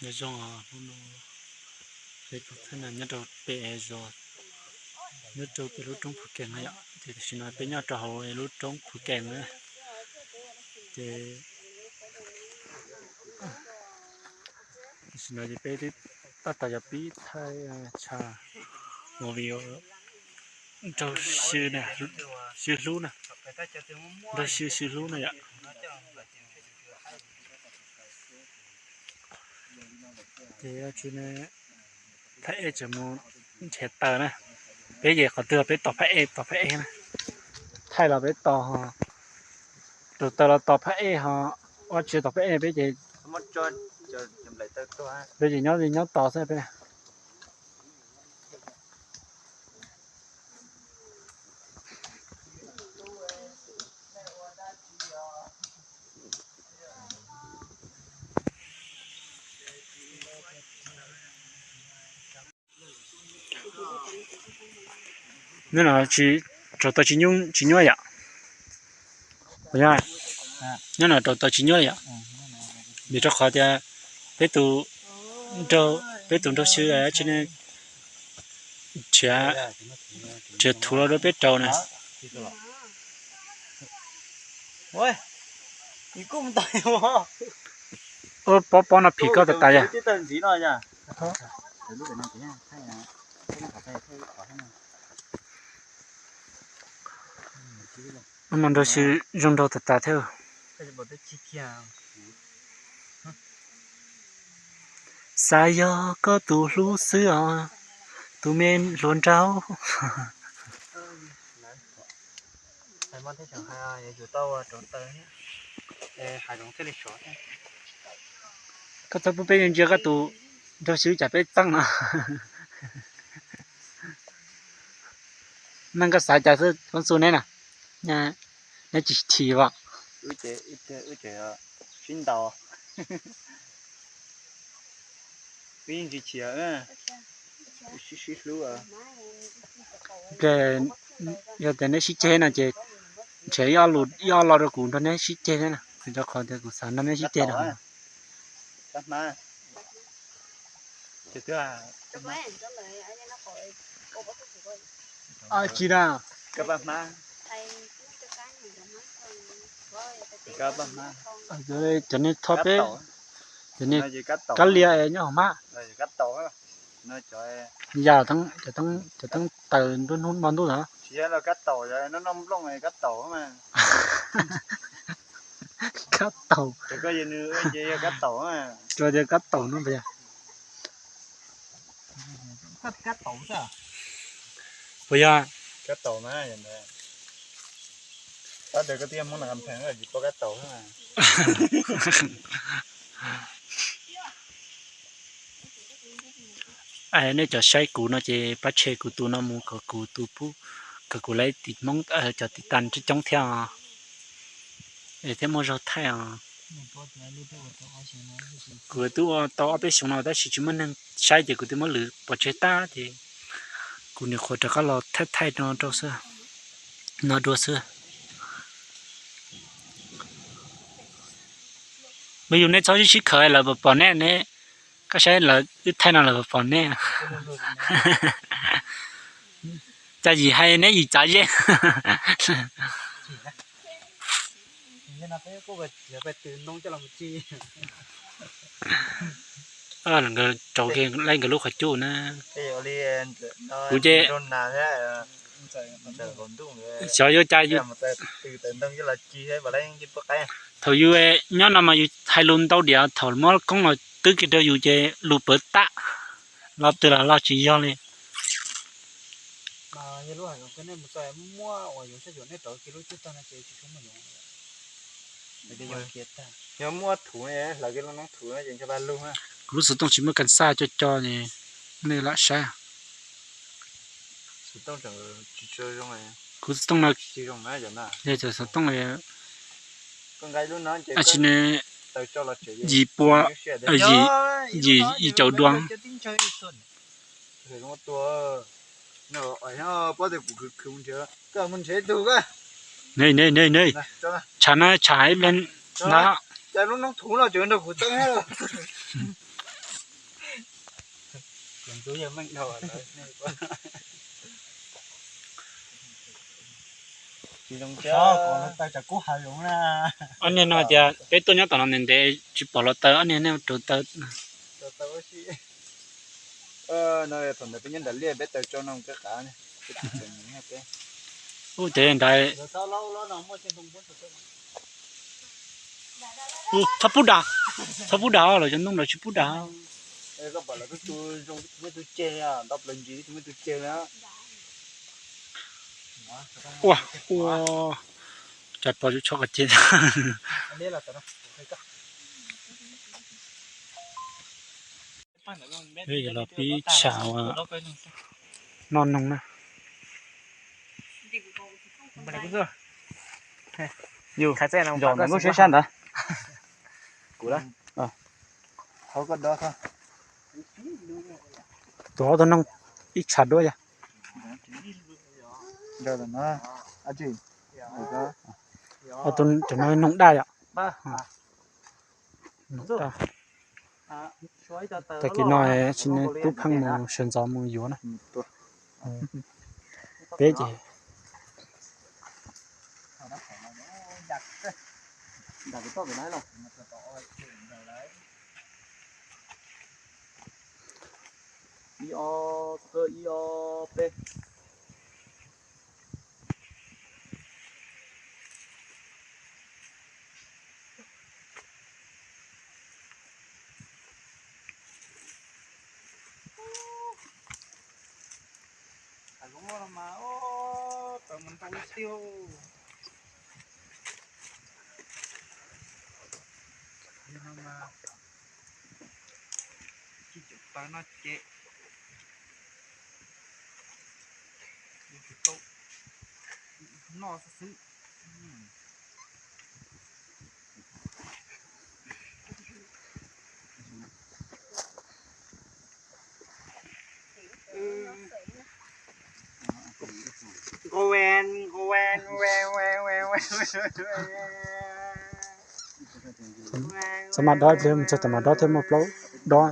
Nyob zoo, hnub no peb phooj ywg nyob rau pem zos, nyob rau pem lub roob Phuv Kees no yom. Ces tam sim no peb nyob rau hauv lub roob Phuv Kees na. Ces tam sim no ces peb twb tab tom yuav pib thaij tsha movie nraug sib hlub na, nraug sib hlub na yom. Ces thaij ej tseem mus nrhiav taws na. Peb ces qhov twg peb tos phab ej, tos phab ej na. Thaij los peb tos ho, rauv taws los tos phab ej ho, ua tsi tos phab ej peb ces, peb ces nyob nyob tos xwb peb. Nyob no rauv taws tsis nyuaj yom. Nyob no rauv taws tsis nyuaj yom. Vim rau qhov tias peb tus nraug, peb tus nraug xib tsis ne, nrhiav, nrhiav thuv los rau peb rauv na. Ua pob pob no phim koj tas tas yom. Ub, no nrog xwb zoo nraug tas tas thiab. Xav yog koj tus hlub xwb os, tus me hluas nraug. Koj txhob pub peb ntsia koj tus nraug xwb cas peb txeeb no. Neeg koj xav cas xwb, Koob Xu neb na, neb tsis chim os. Sib ntaus, wb yeej tsis chim, sib sib hlub. Yog tias neb sib ceg no ces nrhiav ib ob lo rau kuv nrog neb sib ceg thiab na, vim rau qhov tias kuv xav nrog neb sib ceg no. Tsis na, cov nej thoj peb, cov nej kab lias nyob hauv hmab, yam cov teeb taws nruab hnub hmo ntuj na. Kab taus, kab taus no puas yog? Puas yog? Nej cov saib kuv no ces pab share kuv tus no mus kom kuv tus pub, kom kuv laiv tim Hmoob cov tiv tas coob coob thiab os, es thiaj muaj zog thaij os. Kuv twb ua tau ob peb xyoos no tab sis tsis muaj neeg saib ces kuv twb muab lwm pov tseg tag ces kuv nyuam qhuav rov qab los thaij thaij no rau xwb, no dua xwb. Mas yus nej txhob sib sib khaws lawv puas pom nej ne, koj saib lawv wb thaij no lawv puas pom nej. Cas yim hais neb yim txav zeb. Nkawd rauv kiag laij nkawd lub qhov cub na. Kuv ces xyov yuav cas, thaum yus nyob no mas yus hais lus ntau diam, thaum muab koob los twb kiag rau yus ces lus pawv tag, los twg los los tsis yog li. Kuv lub xov tooj tsis muaj kas xaj co co es nej lam saib. Kuv xov tooj no, yog cov xov tooj, tsis ne, yim pua, yim, yim caum duas. Ne ne ne, tshav na, tshav ib pliag na. Ob niag no tias peb tuaj nyob tom no ntev ntev tsis pom los taw, ob niag nej rauv taw. Ub, ces nrad txhob pub dag, txhob pub dag, lawv cov ntoo lawv tsis pub dag. Ua, ua, cas pom tsis tshua qhov ceg. Los pib tsham noj noog na. Yus, zos no lub sab sab ntawd. Tus ob tug noog ib tshav duab yog. Ob tug cov no noog daj yom. Tag kis no tsis ne tub pheej mus sawv ntxov mus yuav na. Peb ces ib ob, ib ob peb. Zoo no mas, tawm mas ntau tiag. Tsis tau taw no ces tsis tau noj xwb xwb. Txog mas dob ib pliag, txog mas dob thiab muaj plaub dob.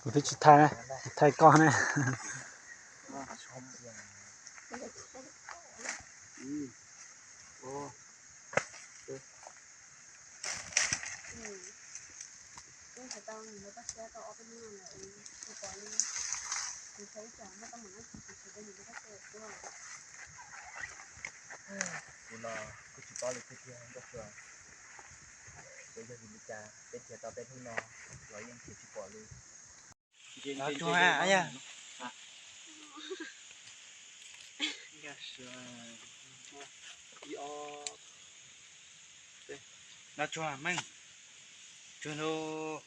Kuv twb tsis thaij, kuv thaij koj ne. Kuv los kuj tsis paub li tiag tiag, nkauj xua, ces yog vim li cas peb nrhiav tau peb hnub no los yeej nrhiav tsis pom li. Tsuag yog. Ib ob, no tsuag meej, tsuag lug.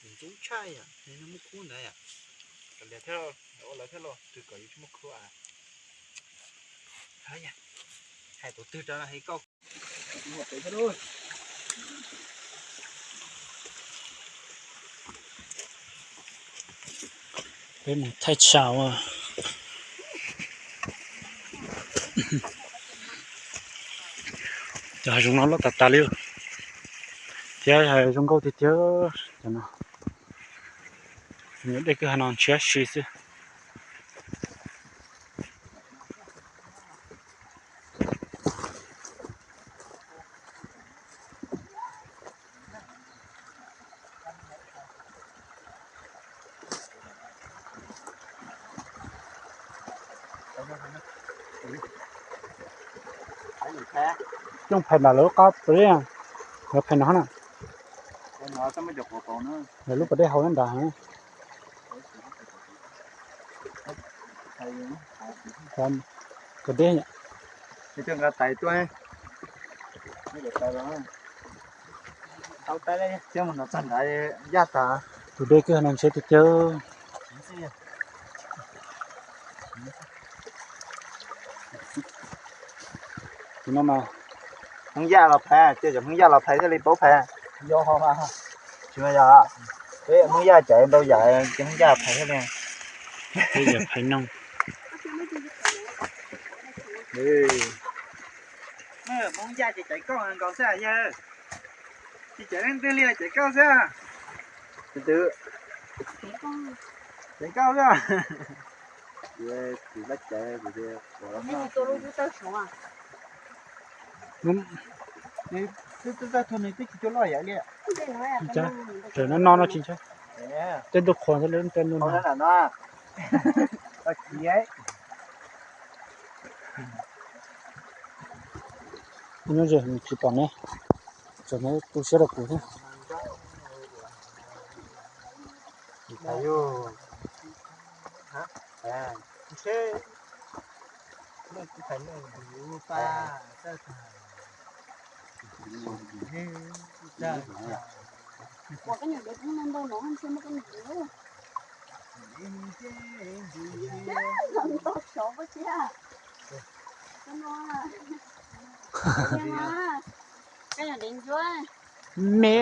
Ntxub tshaj yom, nws muab khub ntawd yom. Kav liam thiab, ua lawv thiab los twg kom yus tsis muaj khub a. Hais tus twg rau no hais koj. Peb mus thaij tsam ua cov hav zoov no loj tas tas li thiab zoo nkauj tiag tiag. Cov no, dej kwj ha no ntshiab si xwb. Coj phais nram lawv lub qab pem, lawv phais no na. Lawv lub pas dej hauv nrad. Kom deb. Tus dej kwj no ntshe tiag tiag. Tus no mas Hmoob Yaj los phais, cia cov Hmoob Yaj los phais thiaj li paub phais. Tsis mas yog, peb Hmoob Yaj cov ntau yam ces Hmoob Yaj phais thiaj li. Phais no. Hmoob Yaj ces caiv kauj nkaus xwb yawg. Tsis caiv leej twg li, caiv kauj xwb. Caiv kauj xwb. Twb tau thaum nws twb tsis cua loj yam li. Raws no no no tsis ntshai. Tej ntuj qhuav thiab lub tej ntuj no. Nyob ze tsis pom neb, tseem neb tu siab rau kuv thiab. Me.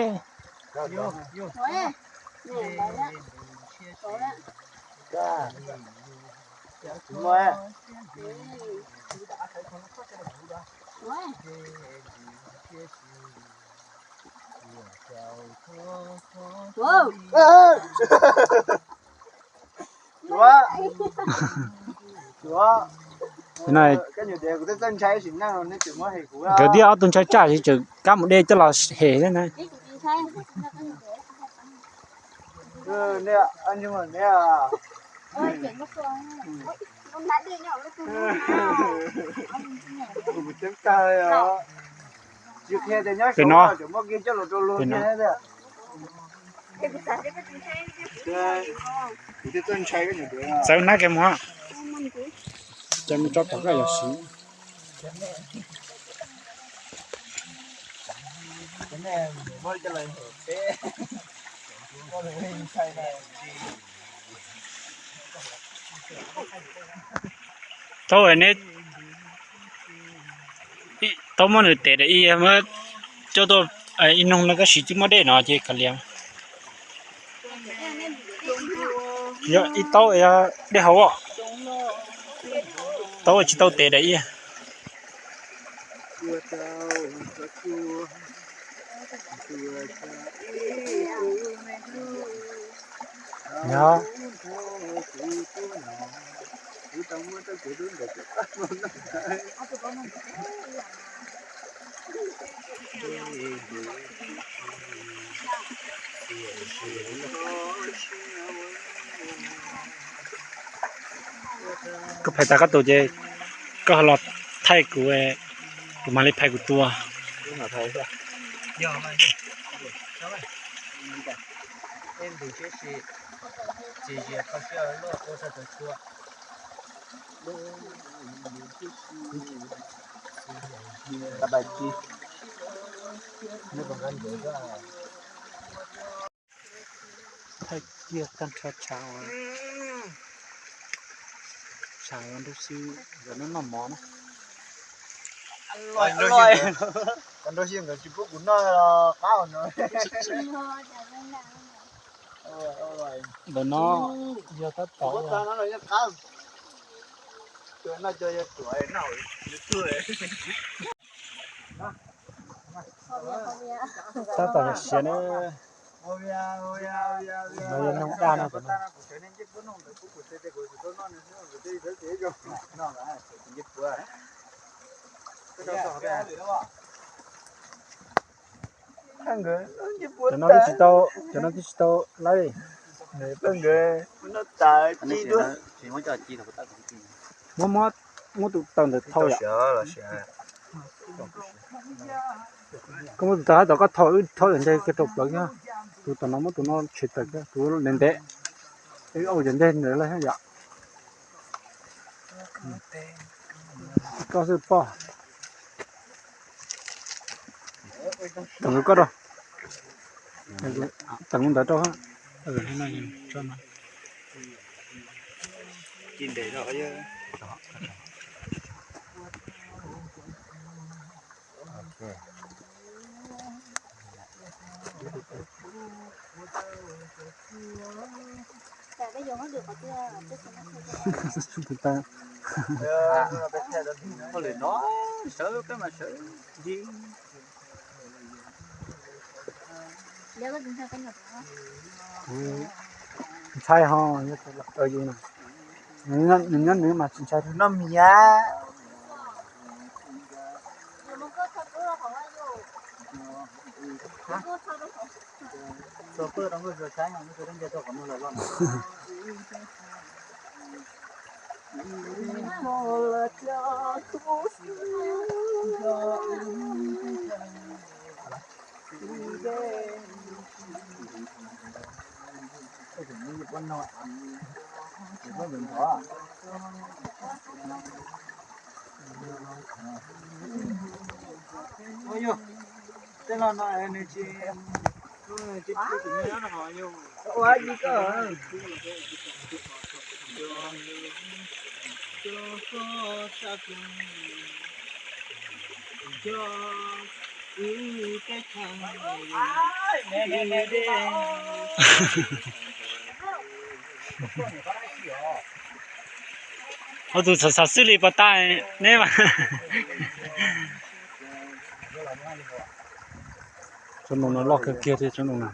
Nkawd thiab ob tug ntshai tsaj tseem kab mus dej coj los hem thiab na. Pem no. Txawb hnab kiag mus, ces mus tso tom koj yog siv. Tau neb, tau muab nws tes daim ib, muab coj tuaj ib noog no koj siv twb muaj dej no ces kav liam. Yog ib taub dej hauv, taub tsis tau tes daim ib. Yog. Koj phais tas koj tus ces koj los thaij kuv, kuv mam li phais kuv tus. Thaij kiag tag nrho tshav, tshav nrog si nkawd noj mov na. Nrog si nkawd tsis pub kuv noj qab no. Ntawm no yog tab tom, tab tom yog siav na. No yog noog daj no. Cov no twb tsis tau, cov no twb tsis tau lawm. Muab, muab, muab tus taws ntawd thau yom. Koj muab tus tawg hab tom koj thaum wb thaub yam nteg kiag rau plawv kiag. Tus tom no muab tus no tshem tawm kiag, tus ntev ntev. Wb au yam nteg ntawd yom. Koj xwb poj. Tom koj rau. Tom ntawd rau. Ntshai ho, nws nyob nws mas tsis ntshai no mias. Tej no no nws tsis, nws tsis, ua li ko. Ua tus xav xav xwb li puas tas neb mas. Tsob ntoo no loj kawg kiag thiab tsob ntoo no.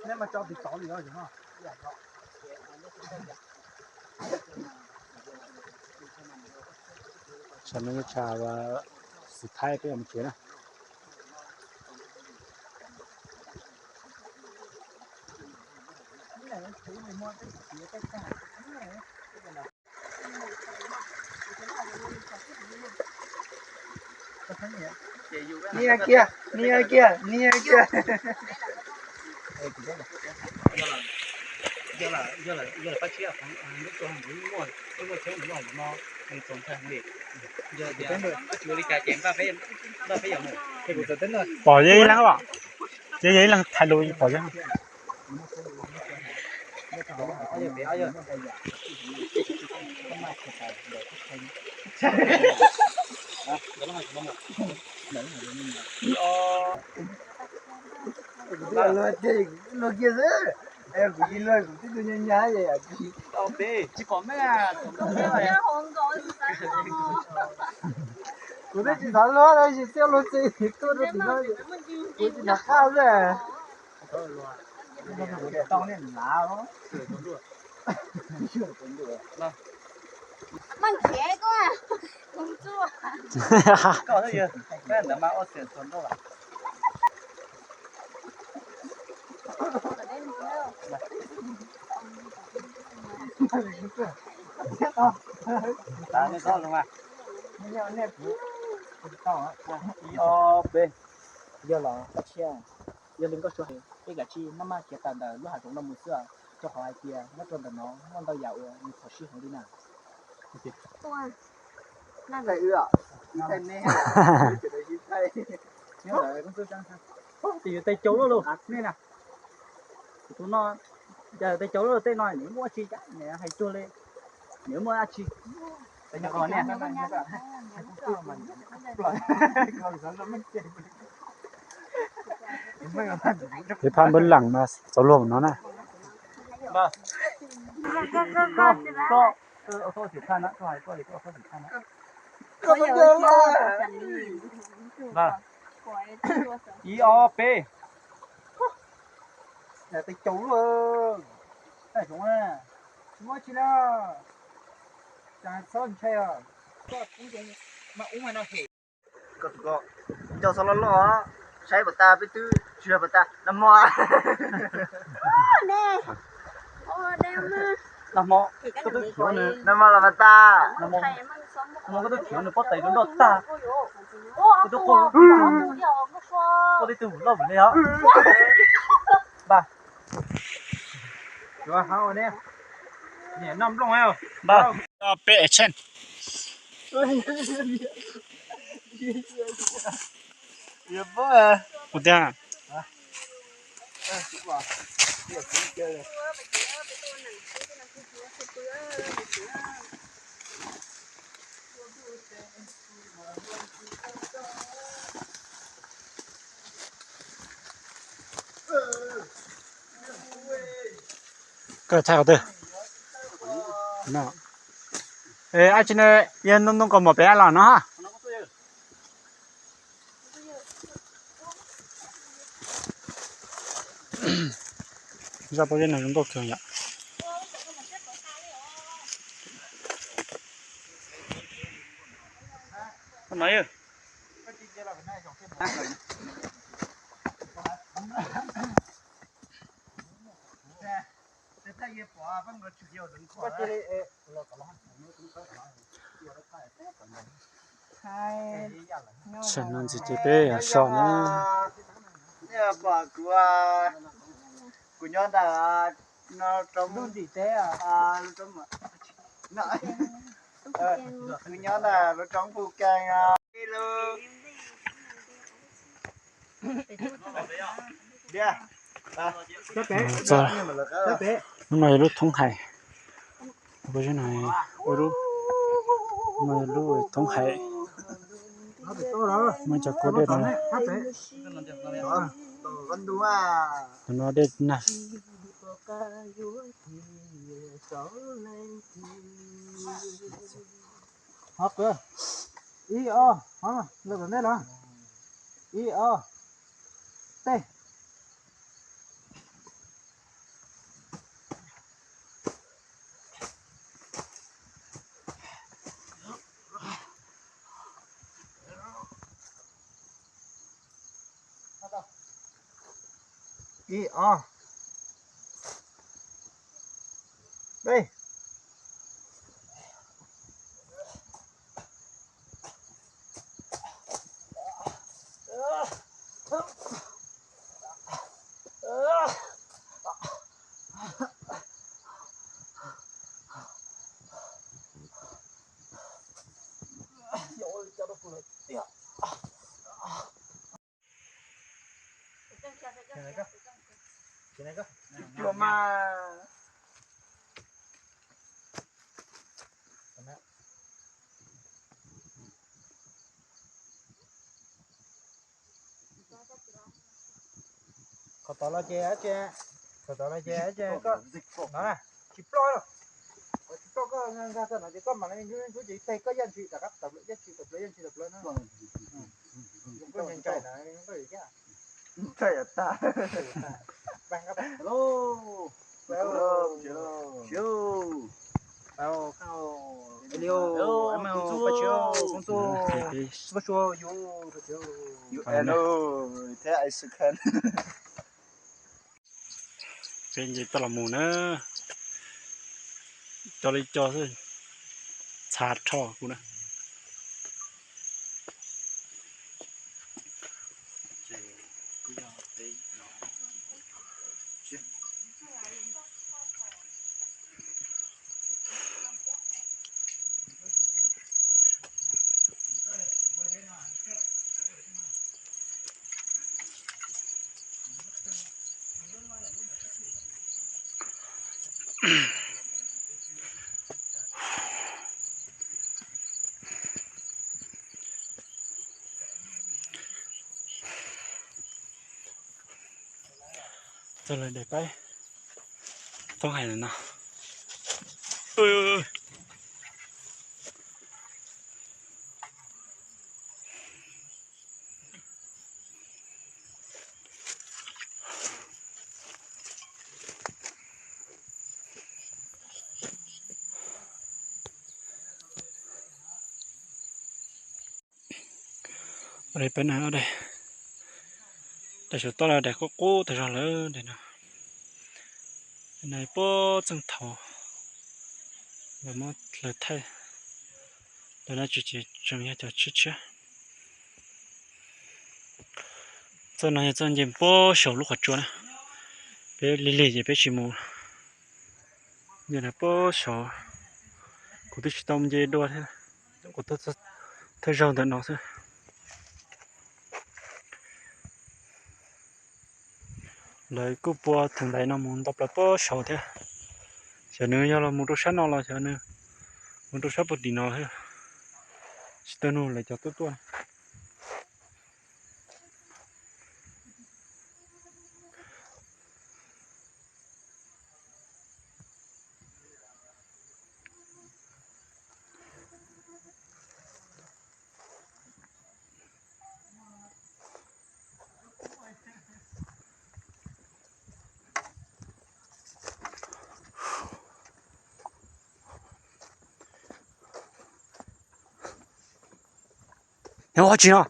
Neb mas tso tiv tov li os. Tsam no yog tsam xwm thaib peb mus tsev na. Nias kiag, nias kiag, nias kiag. Pom yog ib leeg os, ces yog ib leeg thais lus pom yog. Luag kiag xwb, kuv tib tug nyab nyab. Kuv twb tsis xav luag tab sis xiab luag txi tuaj rau tim no, kuv tsis nco qab xwb. Ib ob peb. Yog los Kab Tshiab, yog li koj suav hais peb kav tsij maj maj khiav tawm ntawm lub hav zoov no mus xwb, rau qhov hais tias nyob rau ntawm no muaj ntau yam uas nws phom sij heev li na. Tes yuav tes cau luaj los nej na. Tus no, cas tes cau luaj tej no nws muaj dab tsi cas nws hais cuag li nws muaj dab tsi. Tiv phaj npawb leem mas txaus luag no na. Ib ob peb. Tes cau luaj. Tsis muaj tsi na. Txhob ntshai os. Koj tus ko nco txhob loj loj, saib puas tas peb twb tsis yog puas tas nag hmo. Nag hmo koj twb khiav nag hmo los puas tas. Nag hmo koj twb khiav nws pob tais rau nroj tag. Koj twb quaj, quaj tib tug loj vim li os. Npaj. Npaj. Peb action. Kuv tiag. Koj thaij qhov twg? Ab tsi ne, yog ntoo ntoo kom mom pem los no. Zaj pob zeb no zoo nkauj kawg yom. Tsam no ntxiv ces peb yuav so na. Kuv nyob ntawm no roob, kuv nyob ntawm lub roob Phu Kees. Lub no yog lub thoob hais. Ua lub, no yog lub thoob hais. Muaj cov kua dej no. Tus no dej nag. Ib ob, los tom ntej los. Ib ob, tej. Ib ob, peb. Cuag mas. Qhov tod los ces dab tsi? Qhov tod los ces dab tsi? Koj no na, tsis ploj, tsis ploj, koj nkag txog no ces koj mam li ntub ces teg koj yaj ntshis rov qab tawm plaws, yaj ntshis tawm plaws, yaj ntshis tawm plaws no. Koj ncaim na, koj yuav yaj. Hello. Hello. Hello. Hello. Peb nce toj los mus na, co li co xwb, txha rho kuv na. Txog lawm daim paib thoob hais no. Daim peb na, daim saum toj no daim qub qub tag zog lawm daim no. Daim no puag txeej thaum lawv muab hlawv thaij, lawv no tsis, tseem yog cov tshiab tshiab. Txoj no yog txoj nce puag saum lub qhov tsua na. Peb lig lig ces peb tsis mus. Nce no puag saud, kuv twb tsis tau nce dua thiab, kuv tuaj thawj zaug ntawm no xwb. Lawv kuj pua theem ntaiv no mus ntau plaws puag saud thiab. Xyov nws yog los mus rau sab no los xyov nws mus rau sab puag tim no thiab. Tsis tau nug lawv cov tuaj tuaj. Nyob ua tsi no?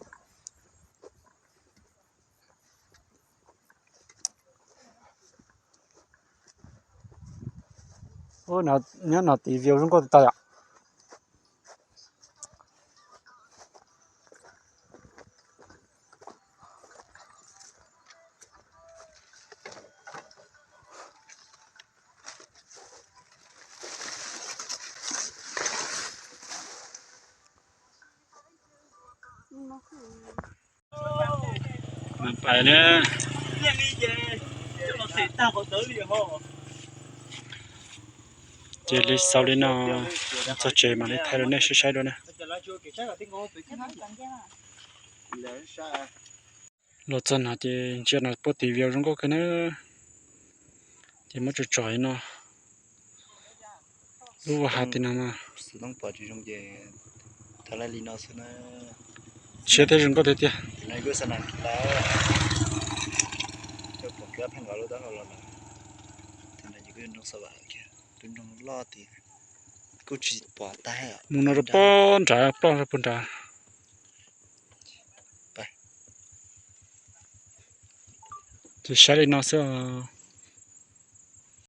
Nyob no tiv view zoo nkauj tag yom. Mas pais na. Ces li xaus li no, txog tsev mam li thaij rau nej saib saib dua na. Los txog no ces ntsia no puab tiv view zoo nkauj kawg na. Ces muab tsom tsom li no. Lub ua hav tim no mas siab thiab zoo nkauj tiag tiag. Mus no rau puag nrad, ploj rau puag nrad. Ces saib li no xwb os.